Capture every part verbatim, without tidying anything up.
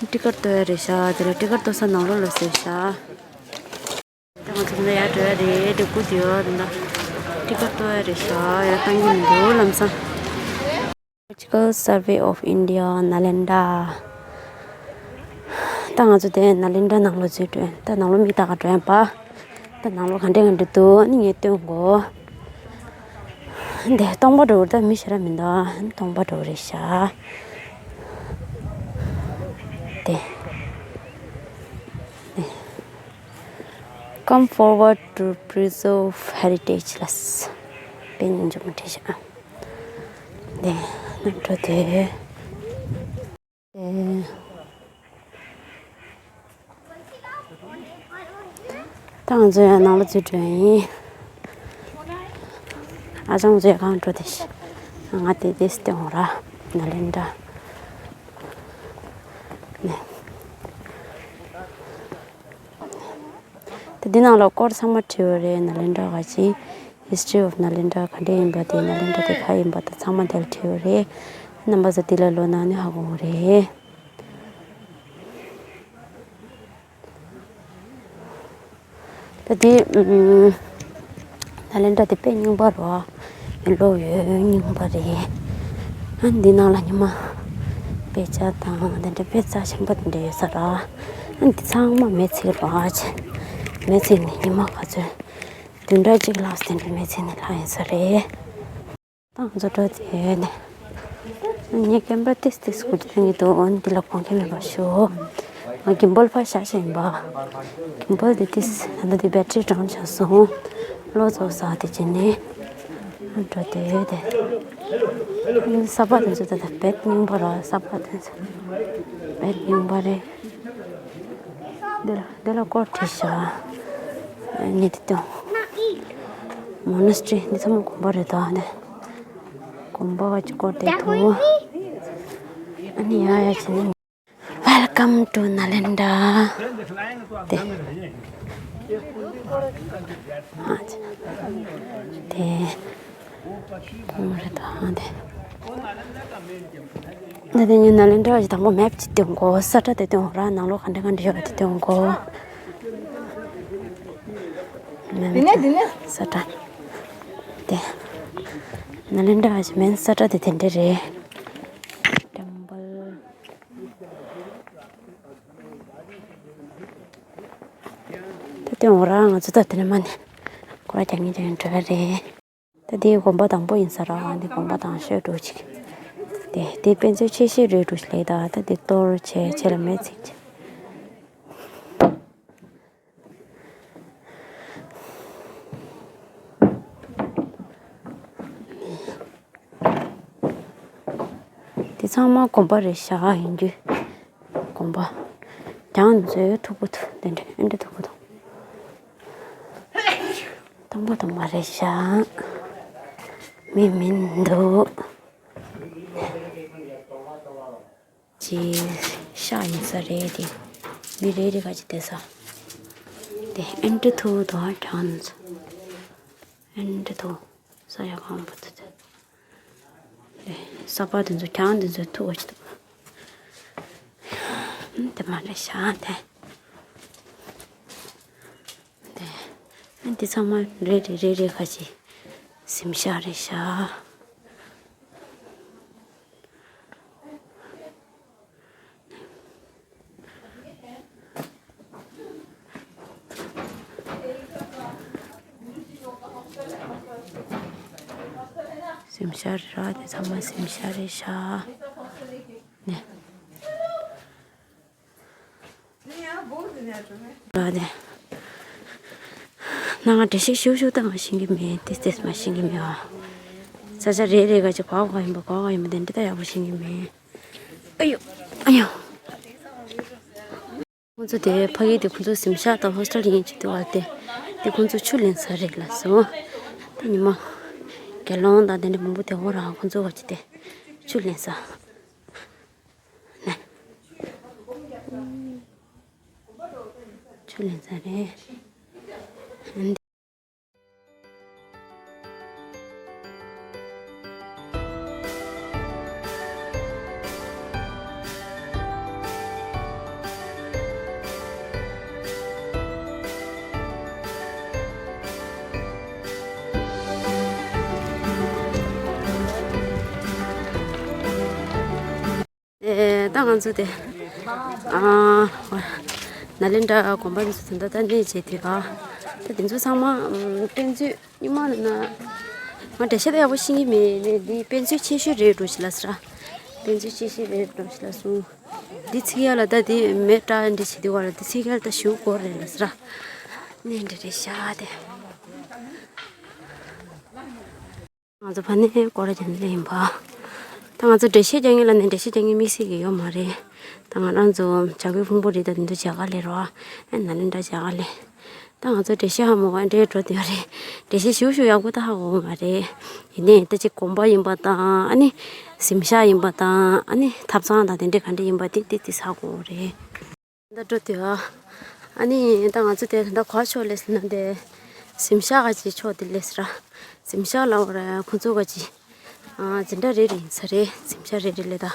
ཊི་ཀཊ་གཏོར་ཡ་རེད་ཤག་དེ་ལ་ཊི་ཀཊ་གཏོར་ས་ནང་ལོགས་ལ་ཟེར་ཤག་ད་ང་ཚོ་འདི་ལ་ཡར་འགྲོ་ཡ་རེད། འགྲོ་སྒུག་བསྡད་ཡོད། ད་ཊི་ཀཊ་གཏོར་ཡ་རེད་ཤག་ཡར་བཏང་གི་མི་འདུག་ལམ་སང་། Geological Survey of India, Nalanda. ད་ང་ཚོ་དེ་ནཱ་ལེནྡྲ་ནང་ལོགས་འཛུལ་འགྲོ་ཡིན། ད་ནང་ལོགས་མིག་ལྟ་ག་འགྲོ་ཡིན་པ། ད་ནང་ལོགས་ག་འདྲ་ག་འདྲ་འདུག་ཨ་ནི་ངས་སྟོན་གོ། འདི་སྟོང་པ་འགྲོ་གི་རེད། ད་མི་ཞེ་དྲག་མི་འདུག་ཨ་ནི་སྟོང་པ་འགྲོ་གི་རེད་ཤག་དེ། དེ། Come forward to preserve heritage ལབ། དཔེ་སྙིང་རྗེ་མོ་བྲིས་ཤག་དེ། ནང་འགྲོ་དེ། དེ། ད་ང་ཚོ་ཡང་ནང་ལ་འཛུལ་འགྲོ་ཡིན། ཨ་ཅག་ཚོ་ཡང་གང་འགྲོ་དེ་ཤི། ང་དེ་དེ་སྟེང་འོང་ར། ནཱ་ལེནྡྲ། ནས། ད་འདི་ནང་ལ་སྐོར་ཚང་མ་བྲིས་ཡོད་རེད། ནཱ་ལེནྡྲ་ག་ཅི། History of Nalanda ག་འདྲ་ཡིན་པ་དེ། ནཱ་ལེནྡྲ་དེ་ག་ཡིན་པ་དེ་ཚང་མ་དེ་ལ་བྲིས་ཡོད་རེད། རྣམ་པ་ཚོ་འདི་ལ་ལོ་ན་ནི་ཧ་གོ་གི་རེད། ད་དེ་ཨུམ། ནཱ་ལེནྡྲ་དེ་དཔེ་རྙིང་པ་རེད་བ། ཡོད་ལོ་ཡོད་རྙིང་པ་རེད། ཨ་འདི་ནང་ལ་ཉི་མ་དཔེ་ཆ་དང་དེ་འདྲ་དཔེ་རྩ་ཆེན་པོ་དེ་འདྲ་ཡོད་ས་རེད། ཨ་འདི་ཚང་མ་མེ་འཚིག་རེད་བ། མེ་འཚིག་ནས་ཉི་མ་ག་ཚོད་བདུན་ཕྲག་གཅིག་ལྷག་དེ་འདྲ་མེ་འཚིག་ནས་ལྷག་ཡོད་ས་རེད། ད་ང་ཚོ་འགྲོ་དེ་ནས། ངས་ཀེམ་ར་ཏིས་ཏིས་སྐུ་ཅི་ཐང་གི་འདུག་འོན་འདི་ལ་གོང་ཁེ་མེད་པ་ཞུ། ང་གིམ་བོལ་ཕར་བཞག་བཞིན་པ། གིམ་བོལ་འདི་ཏིས་ད་ལྟ་འདི་བེ་ཊི་རི་ཌའོན་ཆགས་སོང་། གློ་ཚོགས་ས་དེ་བྱས་ནས། འགྲོ་དེ་དེ། ས་པ་དེ་ཚོ་ད་ལྟ་བེད་རྙིང་པ་ར། ས་པ་དེ་ཚོ་བེད་རྙིང་པ་རེད། འདི་ལ་འདི་ལ་སྐོར་བྲིས་ཤག་ནི་དེ་དང་། མོ་ནེ་སི་ཊི་རི་འདི་ཚང་མ་དགོན་པ་རེད་ད་ནི། དགོན་པ་བ་ཅིག་སྐོར་དེ་དུ། ཨ་ནི་ཡ་ཡ་བྱས་ནས། Welcome to Nalanda དེ། ཨ་ཅེ། དེ། གོང་རེད་ད་དེ། ད་དེ་ངས་ནཱ་ལེནྡྲ་ཞིག་དང་པོ་མེབ་ཅིག་སྟོན་གོ། ས་ཁྲ་དེ་སྟོན་གོ་ར། ནང་ལོགས་ག་འདྲ་ག་འདྲ་ཡོད་པ་དེ་སྟོན་གོ། མེབ་དེ་ནས་དེ་ནས་ས་ཁྲ་དེ། ནཱ་ལེནྡྲ་ཞིག་མེན། ས་ཁྲ་དེ་དེ་འདྲ་རེད། ཊེམ་པལ། ད་སྟོན་གོ་ར། ང་ཚོ་ད་དེ་ནས་མ་ནས་སྐོར་ར་རྒྱག་ངེས་རྒྱག་ངེས་འགྲོ་ཡ་རེད། ད་དེའི་དགོན་པ་དང་པོ་ཡིན་ས་ར། འདི་དགོན་པ་དང་ཤོད་འགྲོ་ཅིག་དེ་དེ་དཔེ་མཛོད་ཆེ་ཤོས་རེད་འགྲོ་ཞིག་ལེགས་ད། ད་དེ་གཏོར་བྱས་བྱས་ལ་མེ་འཚིག་བྱས། དེ་ཚང་མ་དགོན་པ་རེད་ཤག་ཡིན་རྒྱུ། དགོན་པ། གྱང་མཛོད་མཐུག་པོ་འདུག་དེ་འདྲ་ཨེ་འདྲ་མཐུག་པོ་འདུག་དང་པོ་དང་པོ་རེད་ཤག་མི་མི་འདུག་ཅི་ཤག་ཡིན་ས་རེད་དེ། མི་རེ་རེ་ག་ཅི་བསྡད་ས། དེ་ཨེ་འདྲ་མཐུག་འདུག་གྱང་མཛོད། ཨེ་འདྲ་མཐུག་ས་ཡ་གང་པོ་དེ་དེ། ས་པ་དེ་ཚོ་གྱང་དེ་ཚོ་ཐུག་པ་ཅིག་འདུག་དེ་མ་རེད་ཤག་དེ། དེ་ཚང་མ་རེ་རེ་རེ་རེ་ཁ་ཅིག་གཟིམ་ཤག་རེད་ཤག་གཟིམ་ཤག་རེད་ར། དེ་ཚང་མ་གཟིམ་ཤག་རེད་ཤག་ནས། ར་དེ། ནང་ང་འགྲེལ་བཤད་ཤུགས་ཤུགས་བཏང་བ་ཤེས་ཀྱི་མེད། ཏིས་ཏིས་མ་ཤེས་ཀྱི་མེད་ཨ། ས་ཆ་རེ་རེ་ག་ཅིག་ག་བ་ག་ཡིན་པ་ག་བ་ག་ཡིན་པ་དེ་འདྲ་ད་ཡག་པོ་ཤེས་ཀྱི་མེད། ཨ་ཡོ། ཨ་ཡོ། ཁོང་ཚོ་དེ་ཕ་གི་དེ་ཁོང་ཚོ་གཟིམ་ཤག་དང་ཧོ་སི་ཊེལ་ཡིན་གཅིག་འདུག་བ། དེ་དེ་ཁོང་ཚོ་ཆུ་ལེན་ས་རེད་ལབ་སོང་། དེ་ཉི་མ་དགེ་སློང་དང་དེ་འདྲ་མང་པོ་དེ་འོ་ར་ཁོང་ཚོ་བ་ཅི་དེ་ཆུ་ལེན་ས་ནས་ཆུ་ལེན་ས་རེད། ང་ཚོ་དེ་ཨ་ནཱ་ལེནྡྲ་དགོན་པ་འདི་ཚོ་ད་ལྟ་གནས་བྱས་དེ་ག་ད་དེ་ཚོ་ཚང་མ་ཨམ་དཔེ་མཛོད་རྙིང་མ་ལ་ན་ང་འགྲེལ་བཤད་ད་ཡག་པོ་ཤེས་ཀྱི་མེད་ནས། འདི་དཔེ་མཛོད་ཆེ་ཤོས་རེད་འགྲོ་ཞིག་ལ་ཟེར། དཔེ་མཛོད་ཆེ་ཤོས་རེད་འགྲོ་ཞིག་ལ་གསུངས། འདི་ཚིག་ཡག་ལ་ད་འདི་མེ་སྲེག་འདི་བྱེད་དུས་བ་ལ་འདི་ཚིག་ཡག་ལ་ད་ཞུ་དགོས་རེད་ལ་ཟེར། ནས་འདྲ་རེད་ཤག་དེ། ང་ཚོ་ཕ་ནས་སྐོར་ར་རྒྱག་ནི་ལས་ཡིན་པ། ད་ང་ཚོ་འགྲེལ་བཤད་རྒྱག་མཁན་ལ་ནི་འགྲེལ་བཤད་རྒྱག་མཁན་དམིགས་བསལ་གི་ཡོད་མ་རེད། ད་ང་རང་ཚོ་བྱ་རྒོད་ཕུང་པོ་རི་དང་འདི་ཚོ་མཇལ་ཁ་སླེབས་རོགས། ཨེ་ནཱ་ལེནྡྲ་མཇལ་ཁ་སླེབས། ད་ང་ཚོ་འགྲེལ་བཤད་ཧ་མ་གོ་འདྲེ་འགྲོ་དུས་རེད། འགྲེལ་བཤད་ཞུ་ཞུ་ཡག་པོ་ད་ཧ་གོ་གི་མ་རེད། ཡིན་ནའི་ད་ཅིག་དགོན་པ་ཡིན་པ་དང་ཨ་ནི་གཟིམ་ཤག་ཡིན་པ་དང་ཨ་ནི་ཐབ་ཚང་དང་དེ་འདྲས་ག་འདྲས་ཡིན་པ་དེ་དེ་དེ་ཧ་གོ་གི་རེད། ད་འགྲོ་དུས་ཨ་ནི་ད་ང་ཚོ་དེ་ད་ག་ཕྱོགས་སླེབས་ཟེར་ན་དེ་གཟིམ་ཤག་ག་ཅིག་ཕྱོགས་དེ་སླེབས་ཟེར། གཟིམ་ཤག་ལབ་དགོས་རེད། ཁོང་ཚོ་ག་ཅིག་ཨ་འཛིན་གྲྭ་རེ་རེ་ཡིན་ས་རེད། གཟིམ་ཤག་རེ་རེ་སླེབས་ད།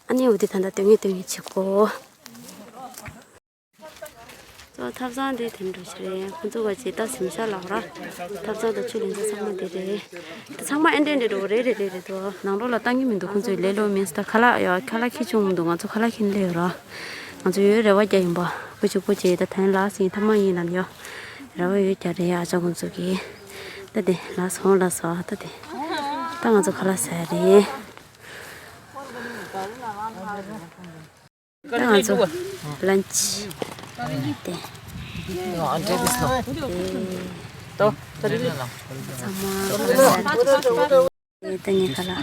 ཨ་ནི་འོ་དེ་ད་ད་སྟོན་ངེས་སྟོན་ངེས་བྱེད་གོ། ཚོ་ཐབ་ཚང་དེ་དེ་འགྲོ་ཆེ་རེད། ཁོང་ཚོ་ག་ཅིག་ད་གཟིམ་ཤག་ལབ་དགོས་རེད། ཐབ་ཚང་དང་ཆུ་ལེན་ས་ཚང་མ་དེ་རེད། ད་ཚང་མ་ཨེ་འདྲས་འདྲས་འགྲོ་རེད་རེད་རེད་རེད་དོ། ནང་ལོགས་ལ་བཏང་གི་མི་འདུག་ཁོང་ཚོས་ལས་ལོ་མིན་ས། ད་ཁ་ལག་ཡོད། ཁ་ལག་ཁྱེར་བྱུང་མི་འདུག་ང་ཚོ་ཁ་ལག་ཁྱེར་ནས་སླེབས་ཡོད་ར། ང་ཚོ་ཡོད་རེ་བ་རྒྱག་ཡིན་པ། སྐུ་མཁྱེན་སྐུ་མཁྱེན་ད་དོན་ལགས་ཟིན་ཐ་མ་ཡིན་ལབ་ཡོད། རེ་བ་ཡོད་རྒྱག་རེད། ཨ་ཅག་ཁོང་ཚོ་གིས་ད་དེ་ལགས་སོང་ལགས་སོ། ད་དེ་ད་ང་ཚོ་ཁ་ལག་ཟ་རེད། ད་ང་ཚོ་ལན་ཆི་དེ། ཚང་མ་ད་ངས་ཁ་ལག་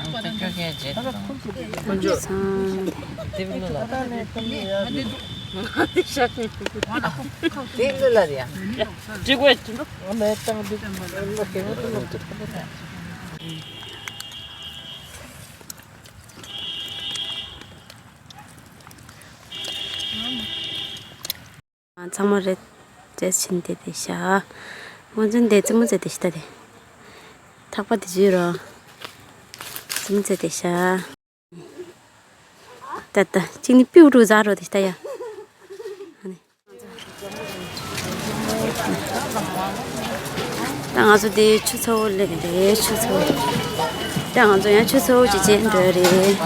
ཚང་ཚང་མ་རེད། རྫས་ཆེན་དེ་དེ་ཤ། སྔོན་ཚུན་དེ་རྩེད་མོ་རྩེ་དེ་ཤི་ད་དེ། ཐག་པ་དེ་བརྗོད་རོགས། རྩེད་མོ་རྩེ་དེ་ཤ། ད་ད་གཅིག་ནི་པིའུ་རུ་ཟ་རོ་དེ་ཤི་ད་ཡ། ཨ་ནི། ད་ང་ཚོ་དེ་ཆུ་ཚ་བོ་ལེན་རེད། ཆུ་ཚ་བོ། ད་ང་ཚོ་ཡང་ཆུ་ཚ་བོ་ཅིག་བྱེད་འགྲོ་རེད།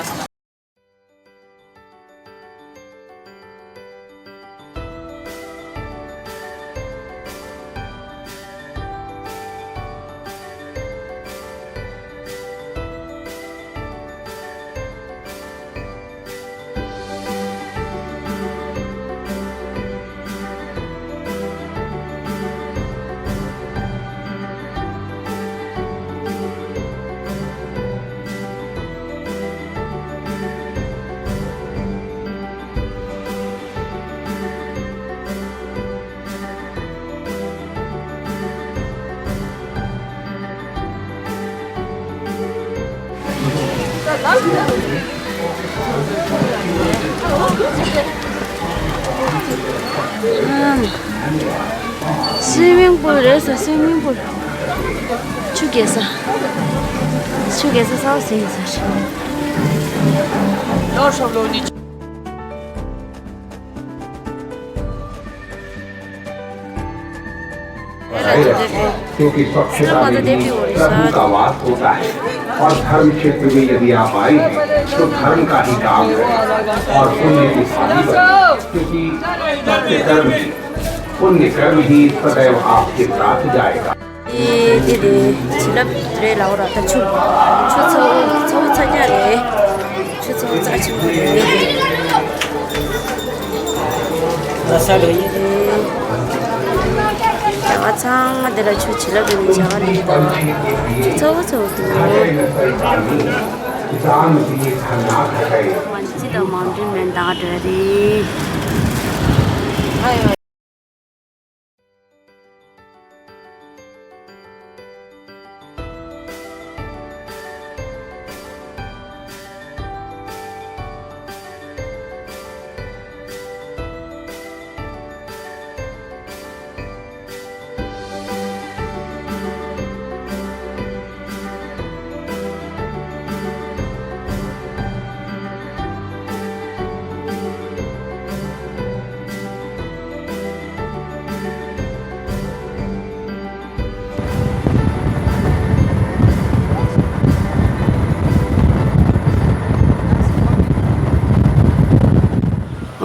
སུའི་མིང་པུལ་རེད་ཟེར། སུའི་མིང་པུལ། ཆུ་རྐྱལ་ས། ཆུ་རྐྱལ་ས་གསར་པ་ཟིན་ཟེར། क्योंकि स्वच्छता में ही प्रभु का वास होता है। और धर्म क्षेत्र में यदि आप आए हैं, तो धर्म का ही काम है। और पुण्य की भागीदारी, क्योंकि सत्य कर्म ही, पुण्य कर्म ही सदैव आपके साथ जाएगा। ཨེ་དེ་དེ་བྱིན་རླབས་རེད་ལབ་ར། ད་ཆུ་ཆུ་ཚ་བོ་ཚ་བོ་ཚ་རྒྱ་རེད། ཆུ་ཚ་བོ་ཚ་ཆེན་པོ་རེད་དེ། ལ་ས་ལོ་ཡིན། ད་ང་ཚང་མ་དེ་ལ་ཆུ་བྱིན་རླབས་རེད་ནས་བྱ་བ་རེད། ད་ཆུ་ཚ་བོ་ཚ་བོ་འདུག་མ་ཅི་དང་མ་འདྲི་མེད་ད་འདྲ་རེད།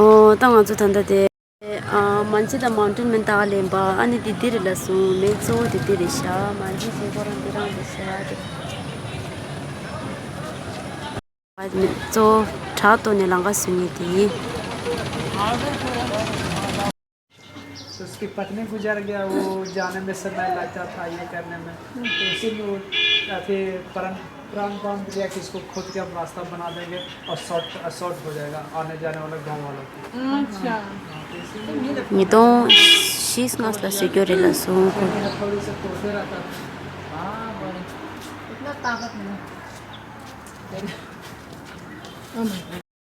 ཨོ་ད་ང་ཚོ་ད་ལྟ་དེ་ཨ་མན་ཇི་དང་མའུན་ཊེན་མན་ད་ག་ལེན་པ། ཨ་ནི་དེ་འདི་རེད་ལ་སོང་། མེ་གཙོ་བོ་དེ་འདི་རེད་ཤག་མན་ཇི་ཅིག་ཁོ་རང་འདི་རང་རེད་ཤག་གཙོ་བོ་བྲག་ཐོག་ནས་ལམ་ཁ་བཟོ་མཁན་དེ་ཡིན། तो उसकी पत्नी गुजर गया, वो जाने में समय लगता था ये करने में। तो इसीलिए वो अभी प्रण, प्रण बांध लिया कि इसको खुद का रास्ता बना देंगे और शॉर्ट, शॉर्ट हो जाएगा आने जाने वाला गाँव वालों को। अच्छा। ཉིས་སྟོང་བཞི་ལྔ་ལ་བཟོས་རྒྱུ་རེད་ལ་སོང་ཁོ། थोड़ी सी तोड़ते रहता था। हाँ, बड़ी। इतना ताकत नहीं।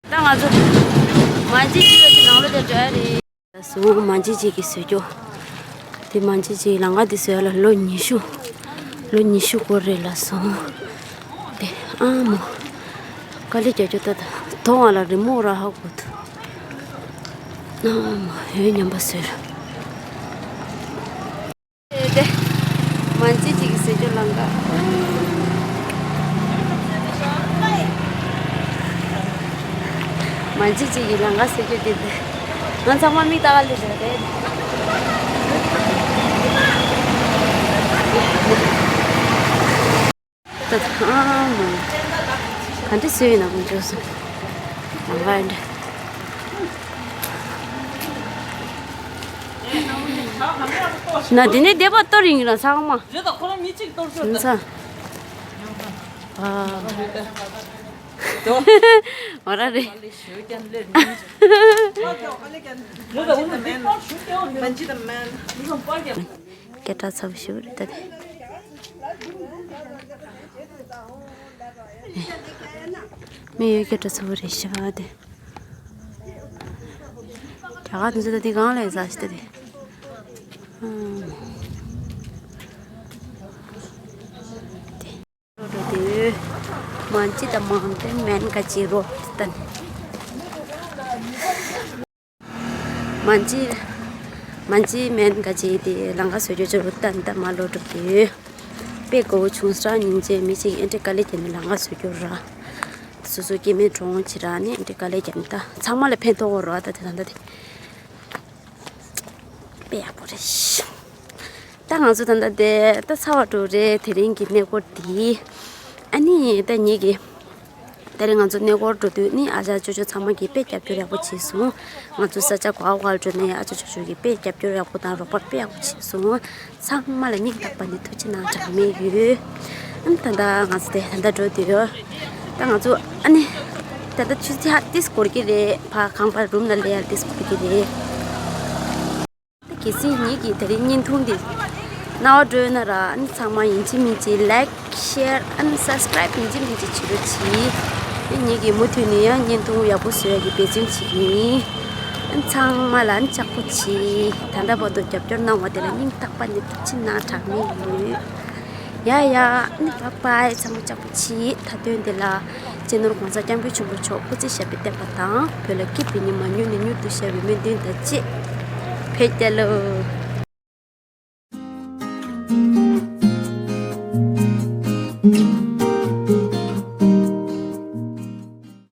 ད་ང་ཚོ་མན་ཇི་ཅིག་གི་ནང་ལོགས་དེ་འགྲོ་ཡ་རེད། སོང་མན་ཇི་ཅིག་གི་བཟོས་རྒྱུ། དེ་མན་ཇི་ཅིག་ལམ་ཁ་དེ་བཟོས་ཡ་ལ་ལོ་ཉི་ཤུ། ལོ་ཉི་ཤུ་འགོར་རེད་ལ་སོང་། དེ་ཨ་མོ། དཀའ་ལས་རྒྱག་རྒྱུ་ད་ད་དོ་ང་ལ་རི་མོ་ར་ཧ་གོ་ཐུ། ཨ་མོ་ཧེ་ཉམས་པ་ཟེར། དེ་མན་ཇི་ཅིག་གི་བཟོས་རྒྱུ་ལམ་ཁ། མན་ཇི་ཅིག་གི་ལམ་ཁ་བཟོས་རྒྱུ་དེ་དེ། ང་ཚང་མ་མིག་ལྟ་ག་ལས་བྱ་རེད། ད་ཨ་མ། ག་འདྲ་བཟོས་ཡོད་ན་ཁོང་ཚོས། ལམ་ཁ་འདྲ། ན་དེ་ནས་སྡེ་པ་གཏོར་ཡིན་ལ་ཚང་མ། རེད་ད་ཁོ་རང་མི་གཅིག་གཏོར་ཤོག་ད། ས། ཨ། འོ་ར་རེད། རེད་ད་ཁོ་རང་མི་གཅིག་གཏོར་ཤོག་ད། སྐད་གྲགས་ཚ་པོ་ཞིག་རེད་ད་དེ། མི་ཡོད་སྐད་གྲགས་ཚ་པོ་རེད་ཤག་དེ། རྒྱ་གར་དེ་ཚོ་ད་དེ་གང་ལ་ཡོད་ས་ཞིག་ད་དེ། ཨང་། དེ། མན་ཇི་དང་མའུན་ཊེན་མན་ག་ཅི་རོ་ཏན། མན་ཇི། མན་ཇི་མན་ག་ཅི་དེ་ལམ་ཁ་བཟོ་རྒྱུ་ཅིག་རུ་ཏན་ཏན་མ་ལོ་གྲུབ་ཀྱི་ཡོད། དཔེ་མགོ་བོ་ཆུང་སྲ་སྙིང་རྗེ་མི་གཅིག་ཨེ་འདྲ་དཀའ་ལས་བརྒྱབ་ནས་ལམ་ཁ་བཟོ་རྒྱུ་ར། སོ་སོ་སྐྱེ་དམན་གྲོངས་ཕྱིར་ར་ནི་ཨེ་འདྲ་དཀའ་ལས་བརྒྱབ་ནས་ད་ཚང་མ་ལ་ཕན་ཐོགས་ཡོད་ར་ད་དེ་ད་ལྟ་དེ། དཔེ་ཡག་པོ་རེད། ད་ང་ཚོ་ད་ལྟ་དེ་ད་ཚར་བ་འགྲོ་རེད་དེ་རིང་གི་གནས་སྐོར་འདི། ཨ་ནི་ད་ངེད་ཀྱི། དེ་རིང་ང་ཚོ་གནས་སྐོར་འགྲོ་དུས་ནི་ཨ་ཅག་ཅོ་ཅོ་ཚང་མ་གིས་དཔེ་རྒྱབ་སྐྱོར་ཡག་པོ་བྱས་སོང་། ང་ཚོ་ས་ཆ་ག་བ་ག་བར་འགྲོ་ནའི་ཨ་ཅག་ཅོ་ཅོ་གིས་དཔེ་རྒྱབ་སྐྱོར་ཡག་པོ་དང་རོགས་པ་དཔེ་ཡག་པོ་བྱས་སོང་། ཚང་མ་ལ་སྙིང་ཐག་པ་ནས་ཐུགས་རྗེ་གནང་གྲངས་མེད་ཡོད། ཨ་ནི་ད་ལྟ་ང་ཚོ་དེ་ད་ལྟ་འགྲོ་དུས་ཡོད། ད་ང་ཚོ་ཨ་ནི་ད་ལྟ་ཆུ་ཚོད་ཧ་ཏིས་འགོར་གྱི་རེད། ཕ་ཁང་པ་རུམ་ལ་སླེབས་ཡ་ཏིས་འགོར་གྱི་རེད། གལ་སྲིད་ངེད་ཀྱི་དེ་རིང་བརྙན་ཐུང་འདི་རྣ་བར་འགྲོ་ན་ར་ཨ་ནི་ཚང་མ་ཡིན་གཅིག་མིན་གཅིག་ལའིཀ་ཤེར་ཨ་ནི་སབ་སི་ཀ་རའིབ་ཡིན་གཅིག་མིན་གཅིག་བྱེད་རོགས་གྱིས། ཨ་ངེད་ཀྱིས་མུ་མཐུད་ནས་ཡང་བརྙན་ཐུང་ཡག་པོ་བཟོ་ཡ་གི་འབད་བརྩོན་བྱེད་ཀྱི་ཡིན། ཨ་ནི་ཚང་མ་ལ་ཨ་ནི་ལྕགས་པོ་གྱིས། ད་ལྟ་བར་དུ་རྒྱབ་སྐྱོར་གནང་བ་དེ་ལ་སྙིང་ཐག་པ་ནས་ཐུགས་རྗེ་གནང་གྲངས་མེད་ཡོད། ཡ་ཡ། ཨ་ནི་བཱའི་བཱའི། ཚང་མ་ལྕགས་པོ་གྱིས། མཐའ་དོན་འདི་ལ་སྤྱི་ནོར་༸གོང་ས་༸སྐྱབས་མགོན་ཆེན་པོ་མཆོག་སྐུ་ཚེ་ཞབས་པད་བརྟན་པ་དང་། བོད་ལ་སྐྱིད་པའི་ཉི་མ་མྱུར་ནས་མྱུར་དུ་ཤར་བའི་སྨོན་འདུན་དང་བཅས། བོད་རྒྱལ་ལོ།